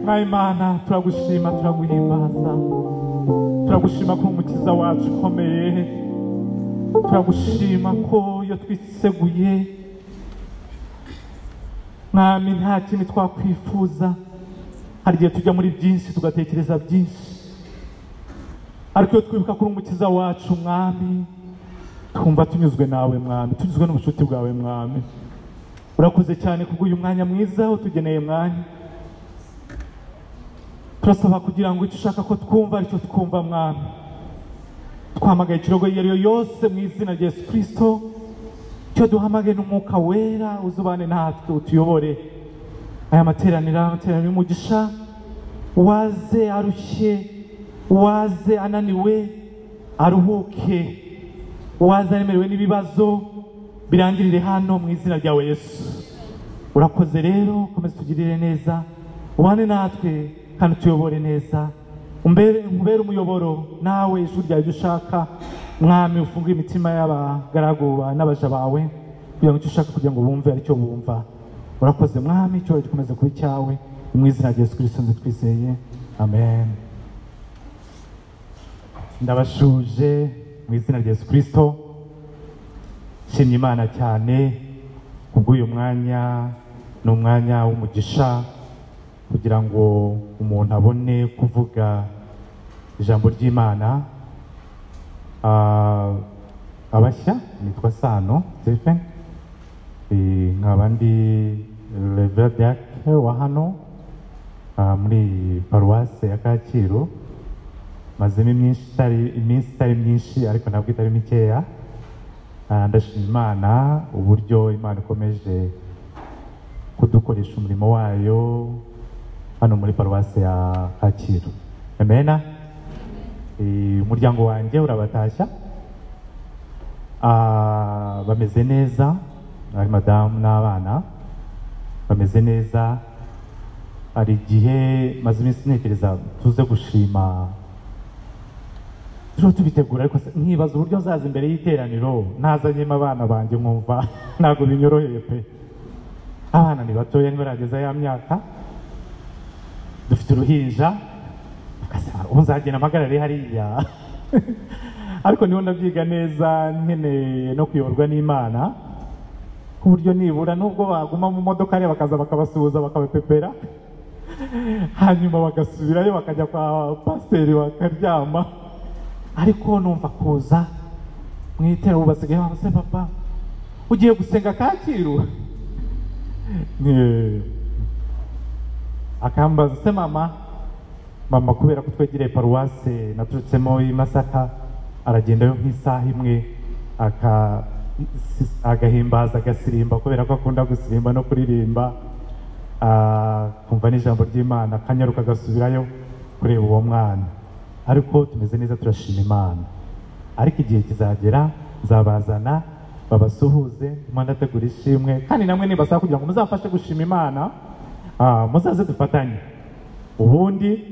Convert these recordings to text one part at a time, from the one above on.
Mwimana turagushima, turaguhimbaza, turagushima ko umukiza wacu ukomeye, turagushima ko iyo twiseguye Mwami nta kintu twakwifuza. Hari igihe tujya muri byinshi tugatekereza byinshi, ariko iyo twibuka kuri umukiza wacu Mwami twumva tunyuzwe nawe Mwami, tunyuzwe n'ubucuti bwawe Mwami. Urakoze cyane kubw'uyu mwanya mwiza utugeneye Mwami. Turasaba kugira ngo icyo ushaka ko twumva aricyo twumva Mwami. Twamagaye ikirogo iyo ariyo yose mu izina rya Yesu Kristo, cyo duhamagaye n'umwuka wera uzubane natwe utuyobore. Aya materaniro, amateraniro y'umugisha, waze arushye, waze ananiwe aruhuke, waze aremerewe n'ibibazo birangirire hano mu izina ryawe Yesu. Urakoze rero, komeza tugirire neza, ubane natwe kandi utuyobore neza, umbere umuyoboro nawe ijwi ryawe ibyo ushaka Mwami. Ufunge imitima y'abagaragu n'abaja bawe kugira ngo icyo ushaka kugira ngo bumve aricyo bumva. Urakoze Mwami, icyo gikomeze kuba icyawe mu izina rya Yesu Kristo twizeye, amen. Ndabashuje mu izina rya Yesu Kristo. Nshimye Imana cyane kubw'uyu mwanya, ni umwanya w'umugisha kugira ngo umuntu abone kuvuga ijambo ry'Imana. Abashya nitwa Sano Stephen, nkaba ndi Reverend wa hano muri paruwase ya Kacyiru. Mazemo iminsi itari myinshi ariko ntabwo itari mikeya. Ndashima Imana uburyo Imana ikomeje kudukoresha umurimo wayo hano muri paruwase ya Kacyiru. Amena. Umuryango wanjye urabatashya, bameze neza, ari madamu n'abana bameze neza. Hari igihe maze iminsi ntekereza tuze gushima, turiho tubitegura, ariko nkibaza uburyo nzaza imbere y'iteraniro ntazanyemo abana banjye, nkumva ntabwo binyoroheye pe. Abana ni batoya ntibarageza ya myaka, dufite uruhinja, ubu nzagenda mpagarare hariya ariko niho ndabyiga neza, nkeneye no kuyoborwa n'Imana ku buryo nibura nubwo baguma mu modoka hariya bakaza bakabasuhuza bakabapepera, hanyuma bagasubirayo bakajya kwa pasiteri bakaryama, ariko numva kuza mu iterabwoba basigaye bavuze papa ugiye gusenga Kacyiru, akambaza se mama, mama kubera ko twegereye paruwase naturutsemo i Masaka, aragendayo nk'isaha imwe agahimbaza agasirimba kubera ko akunda gusirimba no kuririmba, kumva n'ijambo ry'Imana, akanyaruka agasubirayo kureba uwo mwana. Ariko tumeze neza, turashima Imana. Ariko igihe kizagera nzabazana babasuhuze, ndimo ndategura ishimwe, kandi namwe nibasaba kugira ngo muzafashe gushima Imana, muzaze dufatanye. Ubundi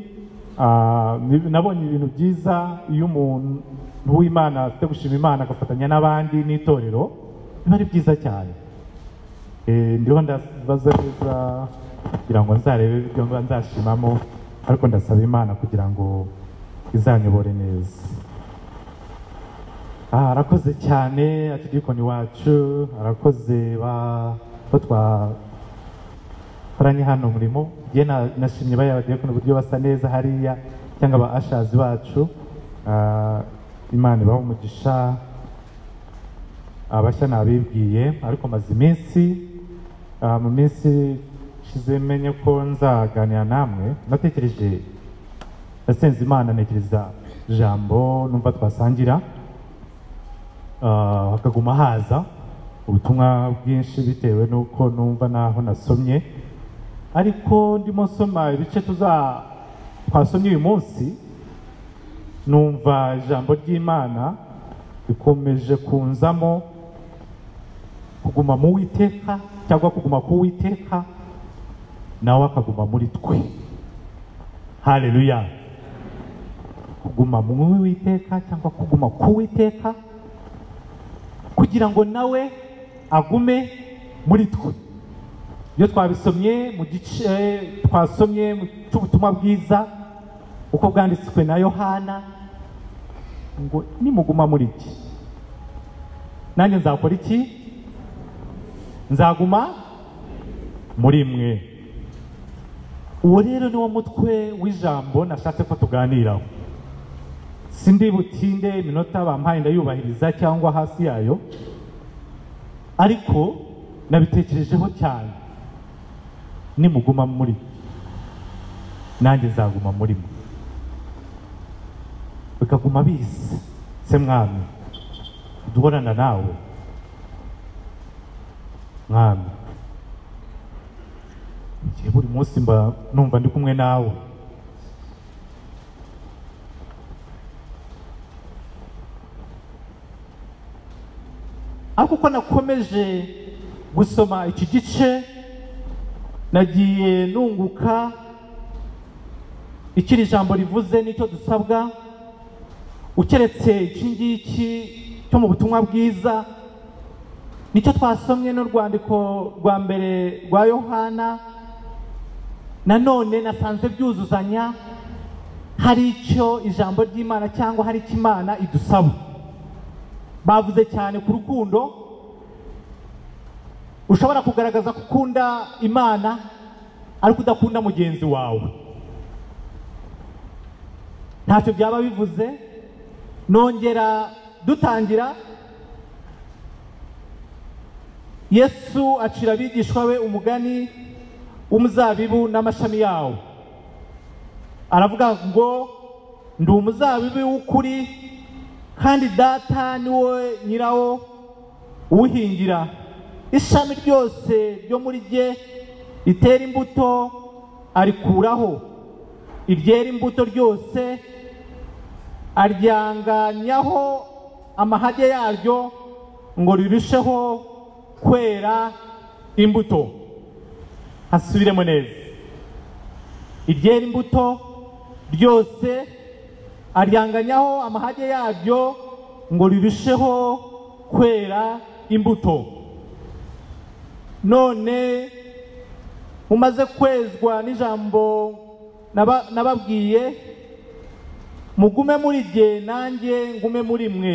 nabonye ibintu byiza iyo umuntu w'Imana afite gushima Imana agafatanya n'abandi n'itorero, biba ari byiza cyane. Ndiho ndabaza neza kugira ngo nzarebe ibyo nzashimamo, ariko ndasaba Imana kugira ngo izanyobore neza. Arakoze cyane atidikoni wacu, arakoze bo twakoranye hano umurimo. Njye nashimye baya badiyakoni uburyo basa neza hariya, cyangwa aba ashazi bacu, Imana ibahe umugisha. Abashya nabibwiye, ariko maze iminsi mu minsi ishize menye ko nzaganira namwe, natekereje, nasenze Imana ntekereza ijambo numva twasangira, hakaguma haza ubutumwa bwinshi bitewe n'uko numva naho nasomye. Ariko ndimo nsoma ibice twasomye uyu munsi, numva ijambo ry'Imana rikomeje kunzamo kuguma mu Uwiteka, cyangwa kuguma ku Uwiteka nawe akaguma muri twe. Haleluya. Kuguma mu Uwiteka cyangwa kuguma ku Uwiteka kugira ngo nawe agume muri twe. Iyo twabisomye mu gice twasomye cy'ubutumwa bwiza uko bwanditswe na Yohana, ngo nimuguma muri iki nanjye nzakora iki? Nzaguma muri mwe. Uwo rero niwo mutwe w'ijambo nashatse ko tuganiraho. Sindi butinde, iminota bampaye ndayubahiriza cyangwa hasi yayo, ariko nabitekerejeho cyane. Nimuguma muri nanjye nzaguma muri mwe. Bikaguma bise se mwami duhorana nawe mwami, igihe buri munsi mba numva ndi kumwe nawe. Ariko uko nakomeje gusoma iki gice nagiye nunguka ikiri jambo rivuze n'icyo dusabwa. Ukeretse iki ngiki cyo mu butumwa bwiza nicyo twasomye n'urwandiko rwa mbere rwa Yohana, nanone nasanze byuzuzanya. Hari icyo ijambo ry'Imana cyangwa hari icyo Imana idusaba. Bavuze cyane ku rukundo, ushobora kugaragaza ko ukunda Imana ariko udakunda mugenzi wawe, ntacyo byaba bivuze. Nongera dutangira, Yesu acira abigishwa be umugani w'umuzabibu n'amashami yawo. Aravuga ngo ndi umuzabibu w'ukuri kandi data niwe nyirawo uwuhingira. Ishami ryose ryo muri jye ritera imbuto arikuraho, iryera imbuto ryose aryanganyaho amahage yaryo ngo rirusheho kwera imbuto. Hasubiremo neza. Iryera imbuto ryose aryanganyaho amahage yaryo ngo rirusheho kwera imbuto. None mumaze kwezwa n'ijambo nababwiye, mugume muri jye nanjye ngume muri mwe.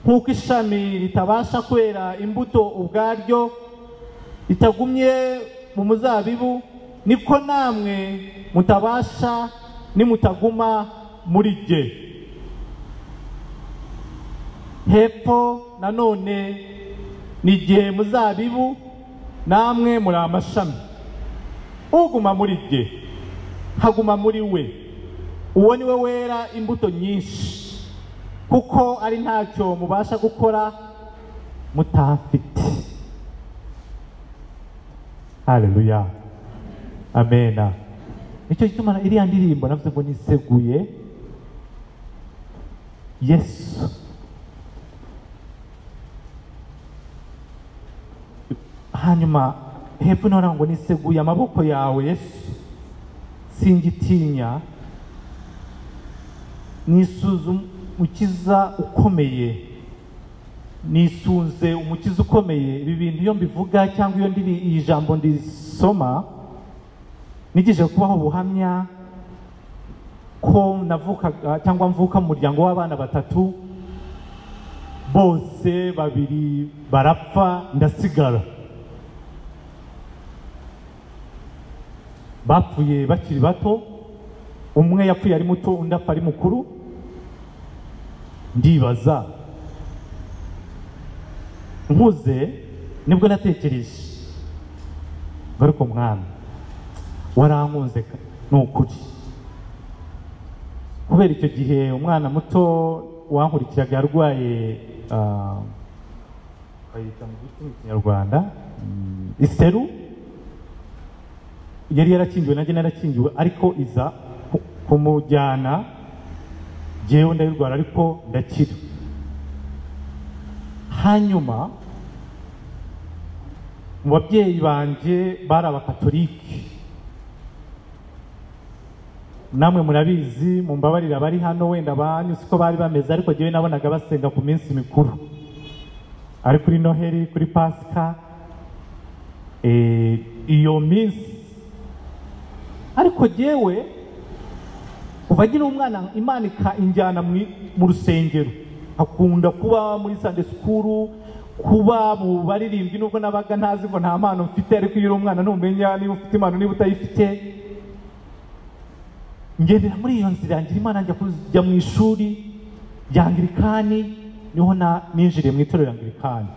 Nk'uko ishami ritabasha kwera imbuto ubwaryo ritagumye mu muzabibu, niko namwe mutabasha nimutaguma muri jye. Hepfo nanone ni igihe muzabibu namwe muri amashami. Uguma muri jye haguma muri we, uwo ni we wera imbuto nyinshi, kuko ari ntacyo mubasha gukora mutafite. Haleluya, amena. Nicyo gituma iriya ndirimbo navuze ngo niseguye Yesu. Hanyuma hepfo nora ngo niseguye amaboko yawe Yesu, singitinya, nisuze umukiza ukomeye, nisunze umukiza ukomeye. Ibi bintu iyo mbivuga cyangwa iyo ndiri iyi jambo ndisoma, nigije kubaho ubuhamya ko navuka cyangwa mvuka mu muryango w'abana batatu, bose babiri barapfa ndasigara. Bapfuye bakiri bato, umwe yapfuye ari muto undi apfa ari mukuru. Ndibaza nkuze nibwo natekereje ariko mwami warankunze ni ukuri. Kubera icyo gihe umwana muto wankurikiraga yarwaye bayita mu Kinyarwanda iseru, yari yarakingiwe nanjye narakingiwe, ariko iza kumujyana jyewe ndabirwara ariko ndakira. Hanyuma mu babyeyi banjye bari abakatolike, namwe murabizi, mumbabarira bari hano wenda banyu siko bari bameze, ariko jyewe nabonaga basenga ku minsi mikuru, ari kuri Noheli, kuri Pasika. Iyo minsi ariko jyewe kuva nkiri umwana Imana injyana mu rusengero, akunda kuba muri Sunday school, kuba mu baririmbyi, nubwo nabaga ntazi ngo nta mpano mfite, ariko iyo uri umwana ntumenya niba ufite impano niba utayifite. Ngendera muri iyo nzira ngira Imana, njya kujya mu ishuri rya Anglikani, niho ninjiriye mu itorero rya Anglikani,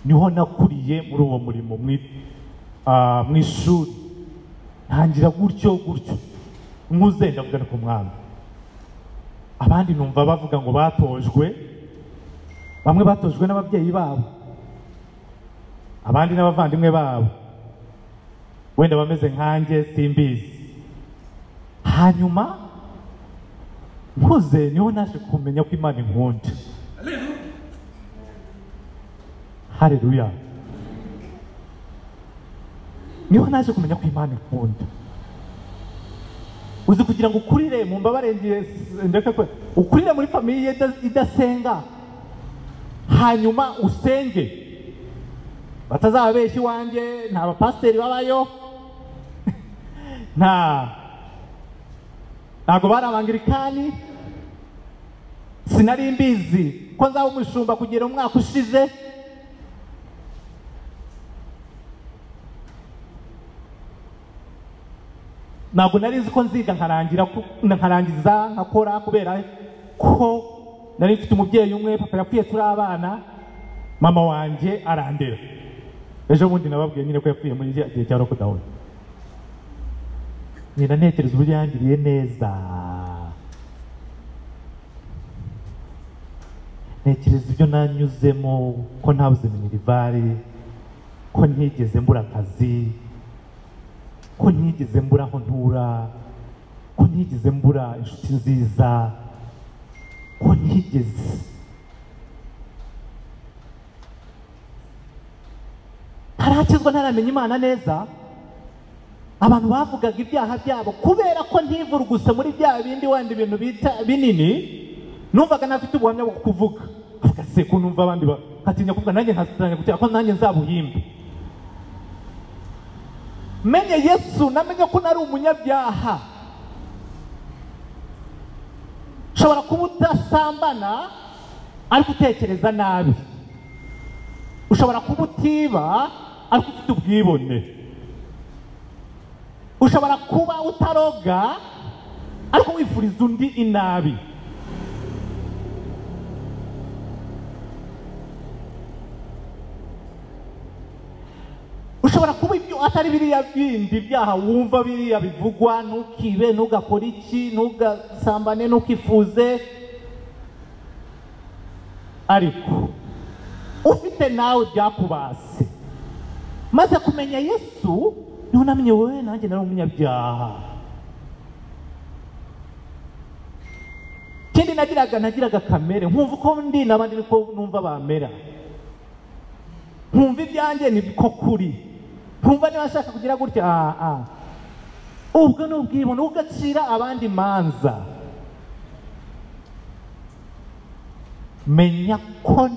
niho nakuriye muri uwo murimo mu ishuri. Ntangira gutyo gutyo nkuze ndavugana ku mwami. Abandi numva bavuga ngo batojwe, bamwe batojwe n'ababyeyi babo, abandi n'abavandimwe babo, wenda bameze nkanjye simbizi. Hanyuma nkuze niho naje kumenya ko Imana inkunda. Haleluya. Niho naje kumenya ko Imana inkunda. Uzi kugira ngo ukurire mu mbabarengeye ndeka ko ukurire muri famiye idasenga, hanyuma usenge batazababeshya iwanjye, nta bapasiteri babayo, ntago bari Abangirikani, sinari mbizi ko nzaba umushumba kugera umwaka ushize. Ntabwo nari nzi ko nziga nkarangiza nkakora, kubera ko nari mfite umubyeyi umwe, papa yapfuye turi abana, mama wanjye arandera. Ejo bundi nababwiye nyine ko yapfuye muri gihe cya lockdown. Nyina ntekereza uburyo yangiriye neza, ntekereza ibyo nanyuzemo, ko ntabuze minerivari, ko ntigeze mbura akazi, ko ntigeze mbura aho ntura, ko ntigeze mbura inshuti nziza, ko ntigeze. Ntarakizwa, ntaramenya Imana neza. Abantu bavugaga ibyaha byabo kubera ko ntivuruguse muri bya bindi wenda ibintu bita binini, numvaga ntafite ubuhamya bwo kuvuga. Avuga se ko numva abandi bakatinya kuvuga, nanjye nkazitanya gutya ko nanjye nzabuhimbe. Menye Yesu, namenye ko nari umunyabyaha. Ushobora kuba udasambana ariko utekereza nabi, ushobora kuba utiba ariko ufite ubwibone, ushobora kuba utaroga ariko wifuriza undi inabi. Ushobora kuba ibyo atari biriya bindi byaha wumva biriya bivugwa, ntukibe, ntugakore iki, ntugasambane, ntukifuze, ariko ufite nawe byakubase. Maze kumenya Yesu niho namenye wowe nanjye nari umunyabyaha. Ikindi nagiraga kamere, nkumva uko ndi n'abandi niko numva bamera, nkumva ibyanjye niko kuri, nkumva niba nshaka kugira gutya. Ubwo ni ubwibone, ugacira abandi manza. Menya ko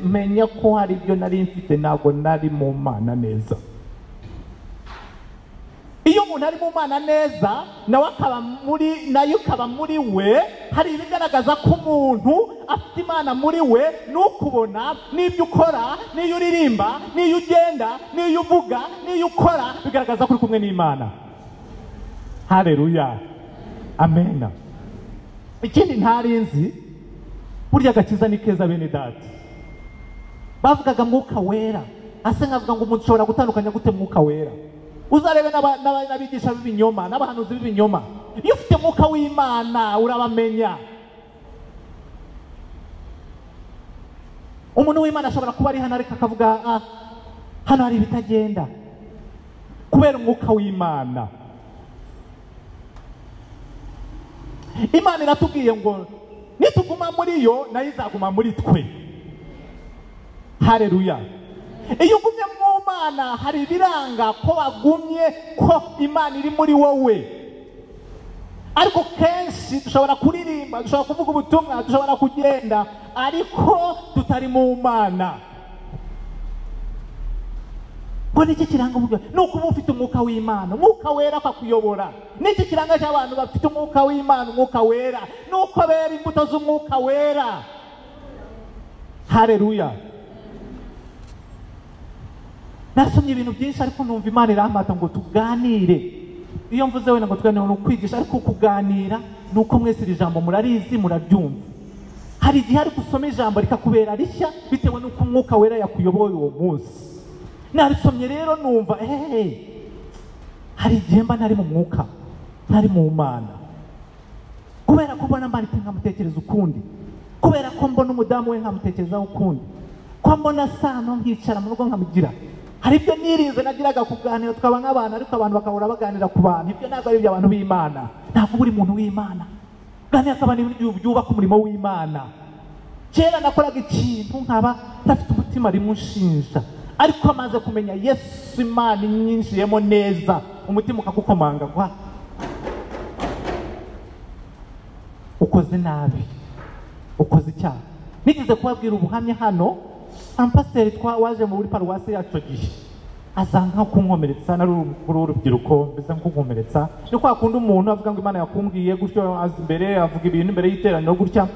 menya ko hari ibyo nari mfite, ntabwo nari mu Mana neza. Iyo umuntu ari mu Mana neza, nawe akaba muri nayo ikaba muri we, hari ibigaragaza ko umuntu afite Imana muri we. Nukubona n'ibyo ukora, n'iyo uririmba, n'iyo ugenda, n'iyo uvuga, n'iyo ukora, bigaragaza ko uri kumwe n'Imana. Haleluya, amen. Ikindi ntari nzi, burya agakiza ni keza bene data. Bavugaga Mwuka Wera, ase nkavuga ngo umuntu ushobora gutandukanya gute Mwuka Wera? Uzarebe n'abigisha b'ibinyoma, n'abahanuzi b'ibinyoma. Iyo ufite Mwuka w'Imana urabamenya. Umuntu w'Imana ashobora kuba ari hano ariko akavuga hano hari ibitagenda, kubera Umwuka w'Imana. Imana iratubwiye ngo nituguma muri yo nayo izaguma muri twe. Haleluya. Iyo ugumye mu Mana hari ibiranga ko wagumye, ko Imana iri muri wowe. Ariko kenshi dushobora kuririmba, dushobora kuvuga ubutumwa, dushobora kugenda, ariko tutari mu Mana. Ngo niki kiranga umwuka? Ni ukuba ufite umwuka w'Imana, umwuka wera akakuyobora. Niki kiranga cy'abantu bafite umwuka w'Imana, umwuka wera? Ni uko bera imbuto z'umwuka wera. Haleluya. Nasomye ibintu byinshi ariko numva Imana irampata ngo tuganire. Iyo mvuze wenda ngo tuganire ni ukwigisha, ariko kuganira ni uko mwese iri jambo murarizi, muraryumva. Hari igihe ari gusoma ijambo rikakubera rishya bitewe n'uko umwuka wera yakuyoboye uwo munsi. Narisomye rero numva hari igihe mba ntari mu mwuka, ntari mu Mana, kubera ko mbona Marite nkamutekereza ukundi, kubera ko mbona umudamu we nkamutekerezaho ukundi, ko mbona Sano nkicara mu rugo nkamugira. Hari ibyo nirinze nagiraga kuganira tukaba nk'abantu, ariko abantu bakahora baganira ku bantu. Ibyo ntabwo ari iby'abantu b'Imana, ntabwo buri muntu w'Imana ganira akabana ibintu byubaka umurimo w'Imana. Kera nakoraga ikintu nkaba ntafite umutima rimwe unshinja, ariko amaze kumenya Yesu, Imana inyinjiyemo neza, umutima ukagukomanga gwa ukoze nabi, ukoze icyaha. Nigeze kubabwira ubuhamya hano, ampasiteri waje muri paruwasi yacu gihe aza nka kunkomeretsa, nari umukuru w'urubyiruko, mbese nkunkomeretsa. Ni kwa kundi umuntu avuga ngo Imana yakumbwiye gutyo, aza imbere avuga ibintu imbere y'iteraniro gutya.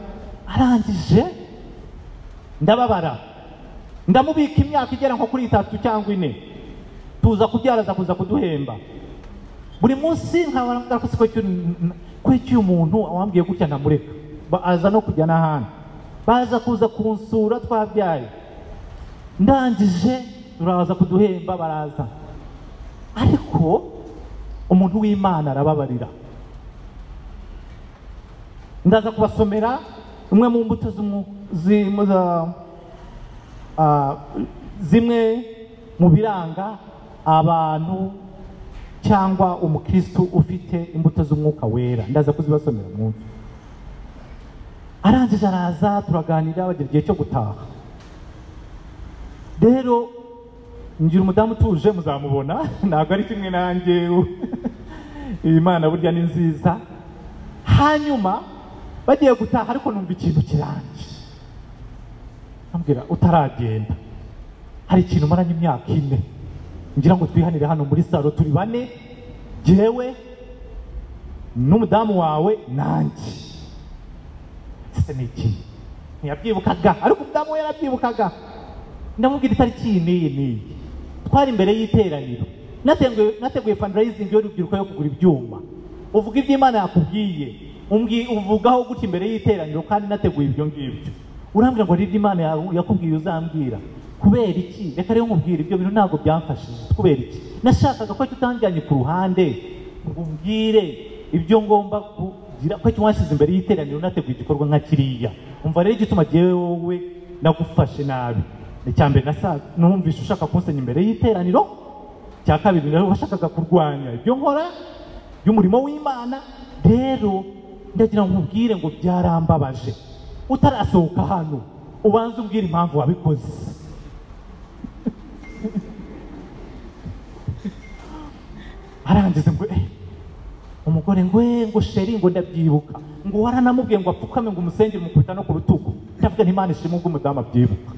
Arangije ndababara, ndamubika imyaka igera nko kuri 3 cyangwa 4, tuza kubyaraza kuza kuduhemba. Buri munsi nkabara ko kuki umuntu wambwiye gutya ndamureka, aza no kujya n'ahandi, baza kuza kunsura twabyaye. Ndangije turaza kuduhemba baraza. Ariko umuntu w'Imana arababarira. Ndaza kubasomera umwe mu mbuto zimwe mu biranga abantu cyangwa umukristo ufite imbuto z'umwuka wera. Ndaza kuzibasomera mwumve. Arangije araza turaganira, bagira igihe cyo gutaha. Rero ngira umudamu utuje, muzamubona ntabwo ari kimwe nanjye, Imana burya ni nziza. Hanyuma bagiye gutaha, ariko numva ikintu kiranje, ambwira utaragenda hari ikintu maranye imyaka 4 ngira ngo twihanire hano muri salo turi bane, jewe n'umudamu wawe nanjye. Ese ni iki? Ntiyabyibukaga, ariko umudamu we yarabyibukaga. Ndamubwira itariki iyi n'iyi n'iyi, twari imbere y'iteraniro, nateguye fundraising y'urubyiruko yo kugura ibyuma. Uvuga ibyo Imana yakubwiye, uvugaho gutya imbere y'iteraniro, kandi nateguye ibyo ngibyo. Urambwira ngo ibyo Imana yakubwiye uzambwira kubera iki? Reka rero nkubwire, ibyo bintu ntabwo byamfashije. Kubera iki? Nashakaga ko tutanjyanye ku ruhande ngo umbwire ibyo ngomba kugira, ko washyize imbere y'iteraniro nateguye igikorwa nka kiriya. Umva rero igituma jyewe wowe nagufashe nabi. Icya mbere numvise ushaka kunsenya imbere y'iteraniro, cya kabiri rero washakaga kurwanya ibyo nkora by'umurimo w'Imana. Rero ndagira ngo nkubwire ngo byarambabaje. Utarasohoka hano ubanze umbwire impamvu wabikoze. Arangize ngo umugore ngo sheri ngo ndabyibuka, ngo waranamubwiye ngo apfukame ngo umusengere umukubita no ku rutugu. Ndavuga nti Imana ishimwe ubwo umudamu abyibuka.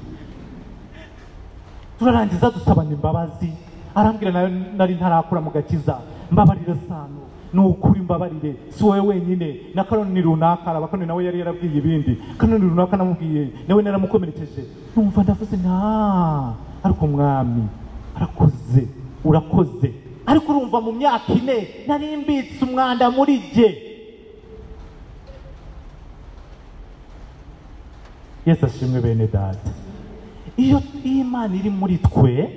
Turarangiza dusabana imbabazi, arambwira nayo nari ntarakura mu gakiza, mbabarire Sano, ni ukuri mbabarire, si wowe wenyine, na kanoni runaka, abakanoni nawe yari yarabwiye ibindi, kanoni runaka namubwiye nawe naramukomerekeje. Numva ndavuze nta, ariko mwami arakoze, urakoze. Ariko urumva mu myaka 4 nari mbitse umwanda muri jye. Yesu ashimwe bene data. Iyo Imana iri muri twe,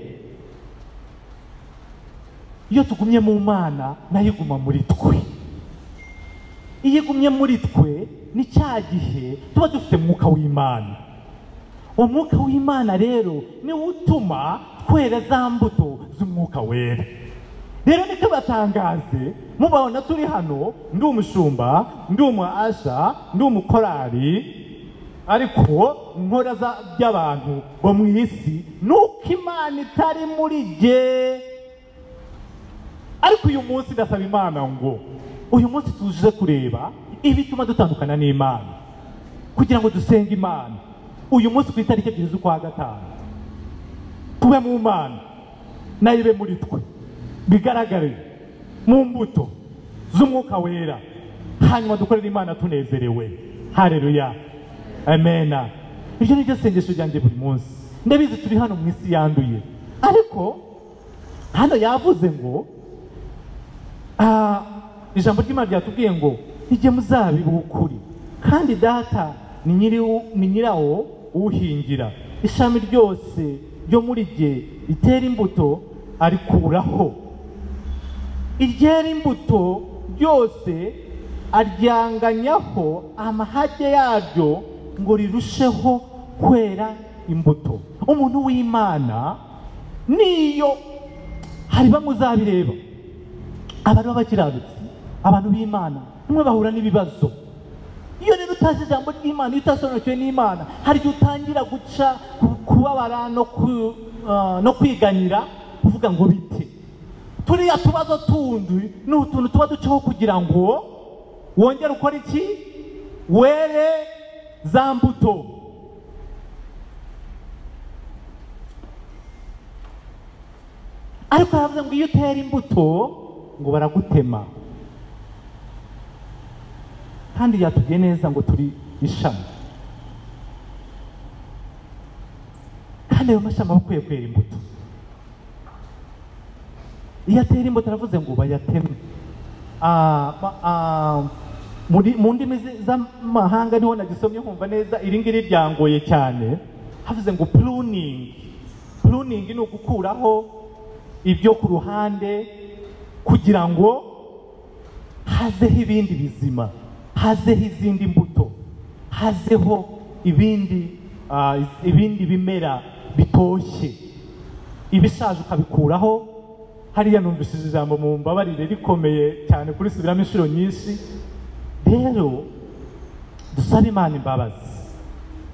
iyo tugumye mu Mana nayo iguma muri twe. Iyo igumye muri twe ni cya gihe tuba dufite mwuka w'Imana. Uwo mwuka w'Imana rero niwo utuma twera za mbuto z'umwuka wera. Rero nikabatangaze mubabona turi hano, ndi umushumba, ndi umuasha, ndi umukorari, ariko nkora by'abantu bo mu isi, nuko Imana itari muri jye. Ariko uyu munsi ndasaba Imana ngo uyu munsi tuje kureba ibituma dutandukana n'Imana, kugira ngo dusenge Imana. Uyu munsi ku itariki 2 z'ukwa 5 tube mu Mana. nayo ibe muri twe, bigaragare mu mbuto z'umwuka wera, hanyuma dukorere Imana tunezerewe. Haleluya, amena. Iryo ni ryo sengesho ryanjye buri munsi. Ndabizi turi hano mu isi yanduye, ariko hano yavuze ngo ijambo ry'Imana ryatubwiye ngo nijye muzabibu ukuri, kandi data ni nyirawo uhingira, ishami ryose ryo muri jye ritera imbuto arikuraho, iryera imbuto ryose aryanganyaho amahage yaryo ngo rirusheho kwera imbuto. Umuntu w'Imana niyo hari bamwe uzabireba, abantu b'abakiranutsi, abantu b'Imana nimwe bahura n'ibibazo. Iyo rero utazi ijambo ry'Imana, iyo utasobanukiwe n'Imana, hari igihe utangira guca kubabara no kwiganyira, uvuga ngo bite. Turiya tubazo tundi ni utuntu tuba ducaho kugira ngo wongere ukore iki? Were za mbuto. Ariko aravuze ngo iyo utera imbuto ngo baragutema, kandi yatubwiye neza ngo turi ishami, kandi ayo mashami aba akwiye kwera imbuto. Iyo atera imbuto aravuze ngo bayateme. Mu ndimi z'amahanga niho nagisomye nkumva neza, iri ngiri ryangoye cyane. Havuze ngo pruning. Pruning ni ugukuraho ibyo ku ruhande kugira ngo hazeho ibindi bizima, hazeho izindi mbuto, hazeho ibindi bimera bitoshye. Ibishaje ukabikuraho. Hariya numvishije ijambo mu mbabarire rikomeye cyane kurisubiramo inshuro nyinshi. Rero dusabe Imana imbabazi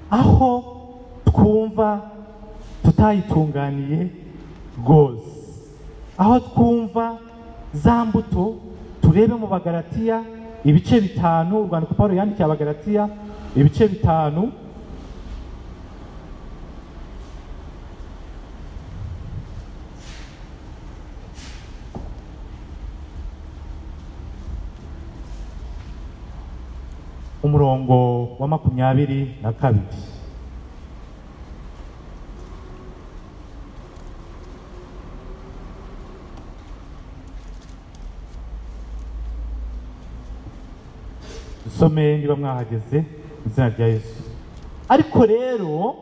aho twumva tutayitunganiye rwose, aho twumva za mbuto. Turebe mu Bagalatiya ibice 5, urwandiko Paulo yandikiye Abagalatiya ibice 5, umurongo wa 22. Dusome niba mwahageze, izina rya Yesu. Ariko rero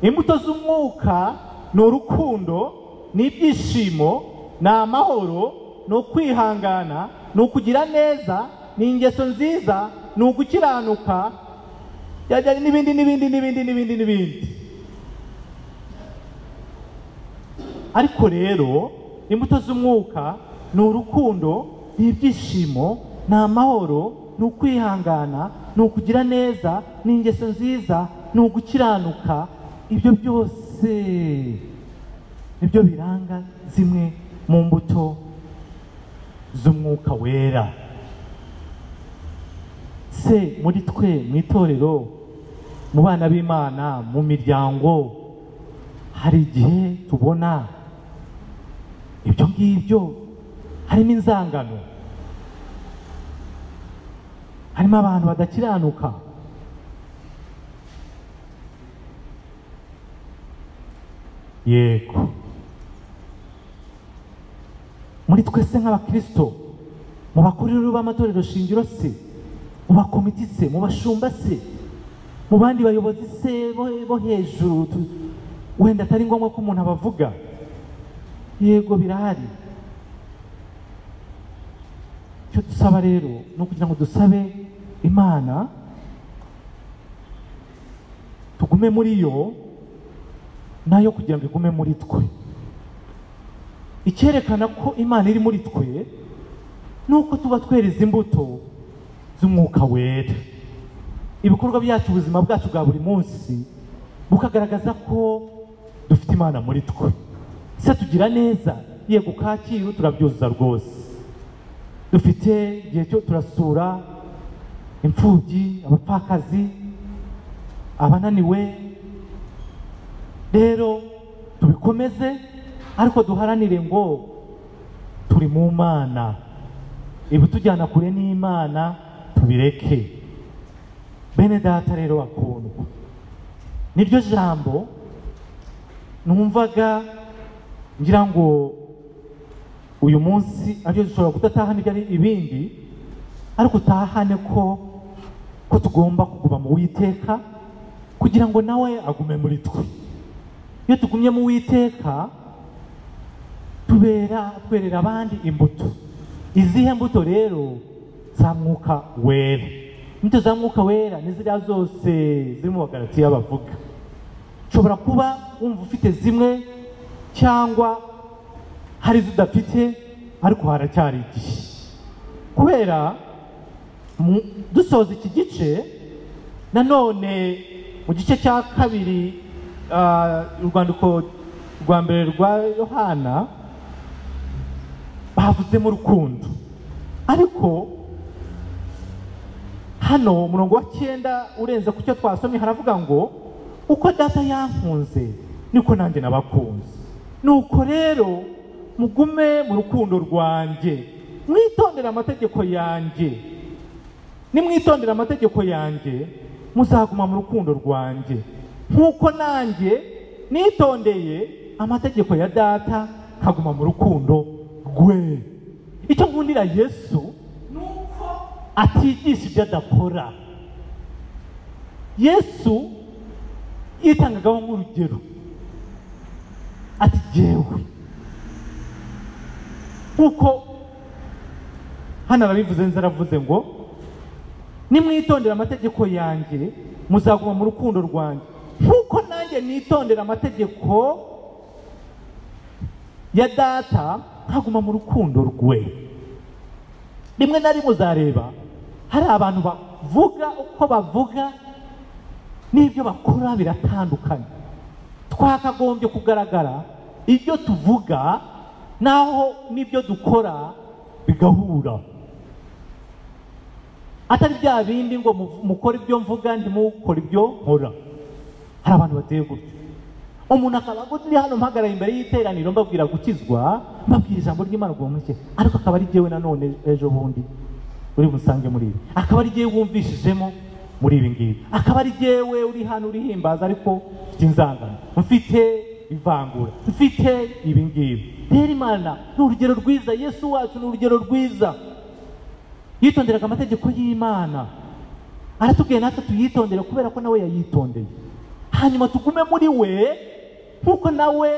imbuto z'umwuka ni urukundo, ni ibyishimo, ni amahoro, ni ukwihangana, ni ukugira neza, ni ingeso nziza, ni ugukiranuka, n'ibindi n'ibindi n'ibindi n'ibindi n'ibindi. Ariko rero imbuto z'umwuka ni urukundo, ni ibyishimo, ni amahoro, ni ukwihangana, ni ukugira neza, ni ingeso nziza, ni ugukiranuka. Ibyo byose nibyo biranga zimwe mu mbuto z'umwuka wera. Se muri twe mu itorero, mu bana b'Imana, mu miryango, hari igihe tubona ibyo ngibyo, harimo inzangano, harimo abantu badakiranuka. Yego, muri twese nk'abakristo, mu bakorero b'amatorero shingiro se, mu bakomiti se, mu bashumba se, mu bandi bayobozi se bo hejuru, wenda atari ngombwa ko umuntu abavuga. Yego, birahari. Icyo dusaba rero ni ukugira ngo dusabe Imana tugume muri yo, nayo kugira ngo igume muri twe. Icyerekana ko Imana iri muri twe ni uko tuba twereza imbuto z'umwuka wera. Ibikorwa byacu, ubuzima bwacu bwa buri munsi bukagaragaza ko dufite Imana muri twe. Se tugira neza, yego Kacyiru turabyuzuza rwose, dufite igihe cyo turasura imfubyi, abapfakazi, abananiwe. Rero tubikomeze, Ariko duharanire ngo turi mu Mana, ibitujyana kure n'Imana tubireke. Bene data rero bakundwa, niryo jambo numvaga ngira ngo uyu munsi aryo dushobora kudatahana ibyo ari ibindi, ariko utahane ko tugomba kuguma mu Uwiteka kugira ngo nawe agume muri twe. Iyo tugumye mu Uwiteka tubera twerera abandi imbuto. Izihe mbuto rero? Za Mwuka Wera. Imbuto za Mwuka Wera ni ziriya zose ziri mu Bagalatiya bavuga. Ushobora kuba wumva ufite zimwe cyangwa hari izo udafite, ariko haracyari igihe. Kubera dusoza iki gice, nanone mu gice cya kabiri, urwandiko rwa mbere rwa Yohana, bavuzemo urukundo. Ariko hano umurongo wa 9 urenze ku cyo twasomye haravuga ngo uko data yankunze niko nanjye nabakunze, nuko rero mugume mu rukundo rwanjye, mwitondere amategeko yanjye. Nimwitondera amategeko yanjye muzaguma mu rukundo rwanjye, nkuko nanjye nitondeye amategeko ya data nkaguma mu rukundo rwe. Icyo nkundira Yesu nuko atigisha ibyo adakora. Yesu yitangagaho nk'urugero, ati jyewe nkuko hano arabivuze nza aravuze ngo nimwitondera amategeko yanjye muzaguma mu rukundo rwanjye, nkuko nanjye nitondera amategeko ya data nkaguma mu rukundo rwe. Rimwe na rimwe uzareba hari abantu bavuga uko bavuga n'ibyo bakora biratandukanye. Twakagombye kugaragara ibyo tuvuga naho n'ibyo dukora bigahura, atari bya bindi ngo mukore ibyo mvuga ntimukore ibyo nkora. Hari abantu bateye gutyo. Umuntu akaba agutse hano mpagaraye imbere y'iteraniro mbabwira gukizwa, mbabwira ijambo ry'Imana ngo muke, ariko akaba ari jyewe nanone ejo bundi uri musange muri ibi, akaba ari jyewe wumvishijemo muri ibi ngibi, akaba ari jyewe uri hano urihimbaza ariko mfite inzangano, mfite ivangura, mfite ibi ngibi. Rero Imana ni urugero rwiza, Yesu wacu ni urugero rwiza. Yitonderaga amategeko y'Imana, aratubwiye natwe tuyitondere kubera ko nawe yayitondeye. Hanyuma tugume muri we nkuko nawe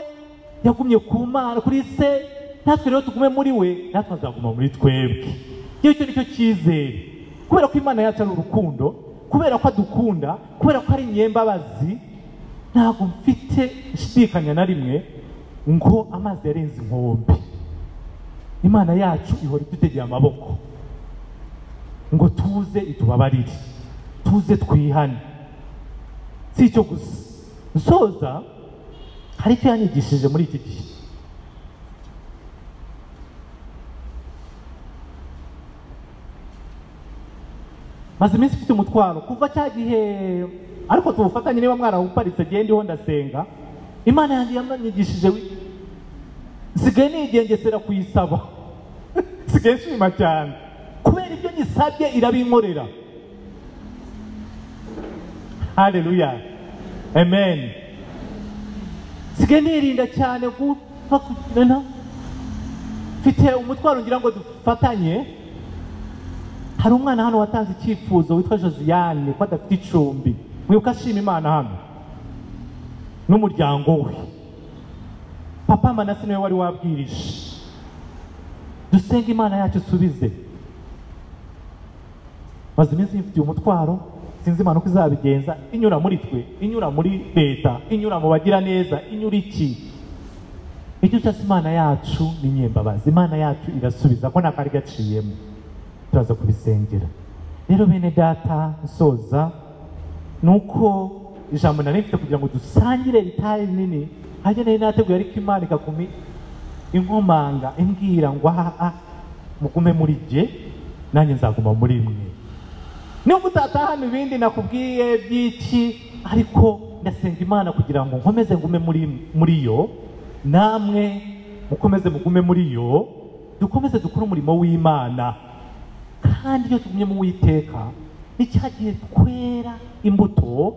yagumye ku Mana kuri se, natwe rero tugume muri we, natwe azaguma muri twebwe. Icyo nicyo cyizere, kubera ko Imana yacu ari urukundo, kubera ko adukunda, kubera ko ari nyembabazi. Ntabwo mfite nshidikanya na rimwe ngo amazi yarenze inkombe. Imana yacu ihora idutegeye amaboko ngo tuze itubabarire, tuze twihane. Si icyo gusa, nsoza hari icyo yanyigishije muri iki gihe. Maze iminsi mfite umutwaro kuva cya gihe, ariko tuwufatanye niba mwarawuparitse gihe ndiho ndasenga. Imana yanjye yanyigishije, nsigaye nigengesera kuyisaba, nsigaye nshima cyane kubera ibyo nyisabye irabinkorera. Haleluya, amen. Nsigaye nirinda cyane gupfa kugena. Mfite umutwaro ngira ngo dufatanye. Hari umwana hano watanze icyifuzo witwa Josiane ko adafite icumbi. Mwibuka ashima Imana hano n'umuryango we. Papa Manase niwe wari wabwirije. Dusenga Imana yacu isubize. Maze iminsi mfite umutwaro, sinzi Imana uko izabigenza, inyura muri twe, inyura muri leta, inyura mu bagira neza, inyura iki. Icyo cyose Imana yacu ni nyembabazi, Imana yacu irasubiza ko nta kari gaciyemo. Turaza kubisengera. Rero bene data nsoza nuko ijambo nari mfite kugira ngo dusangire ritari nini, hajya nari nateguye ariko Imana ikakumi inkomanga imbwira ngo aha mugume muri jye nanjye nzaguma muri mwe. Nubwo utatahana ibindi nakubwiye by'iki, ariko ndasenga Imana kugira ngo nkomeze ngume muri yo, Namwe mukomeze mugume muri yo, dukomeze dukore umurimo w'Imana. Kandi iyo tugumye mu Uwiteka, ni cya gihe twera imbuto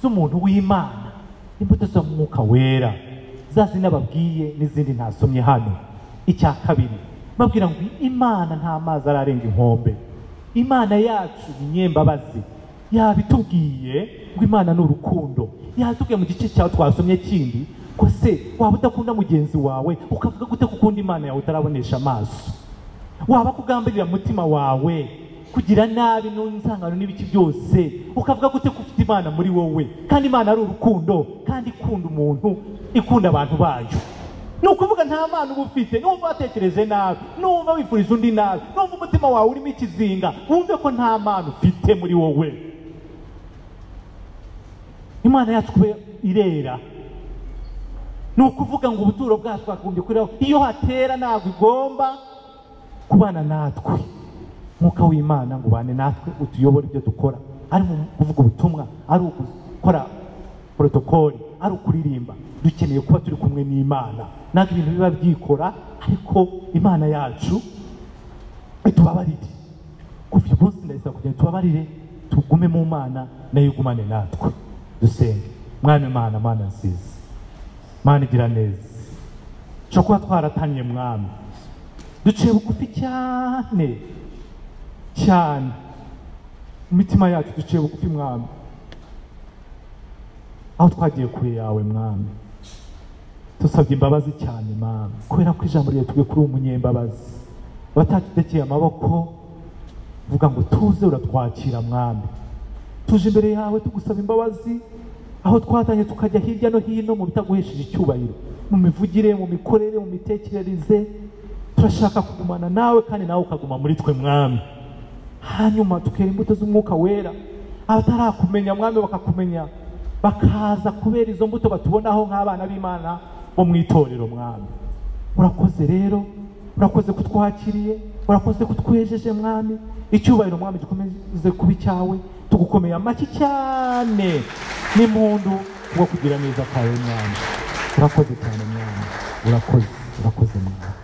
z'umuntu w'Imana, imbuto z'umwuka wera, za zindi nababwiye n'izindi ntasomye hano. Icya kabiri babwira ngo Imana nta mazi ararenga inkombe, Imana yacu ni nyembabazi. Yabitubwiye ngo Imana ni urukundo, yatubwiye mu gice cyawe twasomye kindi ko se waba udakunda mugenzi wawe ukavuga gute kukunda Imana yawe utarabonesha amaso? Waba kugambirira mutima wawe kugira nabi n'inzangano n'ibiki byose, ukavuga gute ko ufite Imana muri wowe, kandi Imana ari urukundo, kandi ikunda umuntu, ikunda abantu bayo? Ni ukuvuga nta mana uba ufite. Numva watekereje nabi, numva wifurije undi nabi, numva umutima wawe urimo ikizinga, wumve ko nta mana ufite muri wowe. Imana yacu kuba irera, ni ukuvuga ngo ubuturo bwacu bwagombye kureraho. Iyo hatera ntabwo igomba kubana natwe. Mwuka w'Imana ngo ubane natwe, utuyobore ibyo dukora, ari mu kuvuga ubutumwa, ari ugukora protokoli, ari ukuririmba. Dukeneye kuba turi kumwe n'Imana. Ntabwo ibintu biba byikora, ariko Imana yacu itubabarire. Kuva uyu munsi ndayisaba kugira ngo tubabarire, tugume mu Mana nayo igumane natwe. Dusenge. Mwami Mana, Mana nziza, Mana igira neza, cyo kuba twaratanye Mwami, duciye bugufi cyane cyane, mu mitima yacu duciye bugufi Mwami, aho twagiye kure yawe Mwami, tusabye imbabazi cyane Mwami, kubera ko ijambo ryawe tubwiye kuri umunyembabazi, batatutekeye amaboko, vuga ngo tuze uratwakira Mwami. Tuje imbere yawe tugusaba imbabazi, aho twatanye tukajya hirya no hino mu bitaguhesheje icyubahiro, mu mivugire, mu mikorere, mu mitekerereze. Turashaka kugumana nawe kandi nawe ukaguma muri twe Mwami, hanyuma tukera imbuto z'umwuka wera. Abatarakumenya Mwami bakakumenya, bakaza kubera izo mbuto batubonaho nk'abana b'Imana bo mu itorero Mwami. Urakoze rero, urakoze kutwakiriye, urakoze kutwejeje Mwami. Icyubahiro Mwami gikomeze kuba icyawe, tugukomeye amashyi cyane n'impundu kubwo kugira neza kwawe Mwami. Urakoze cyane Mwami, urakoze, urakoze Mwami.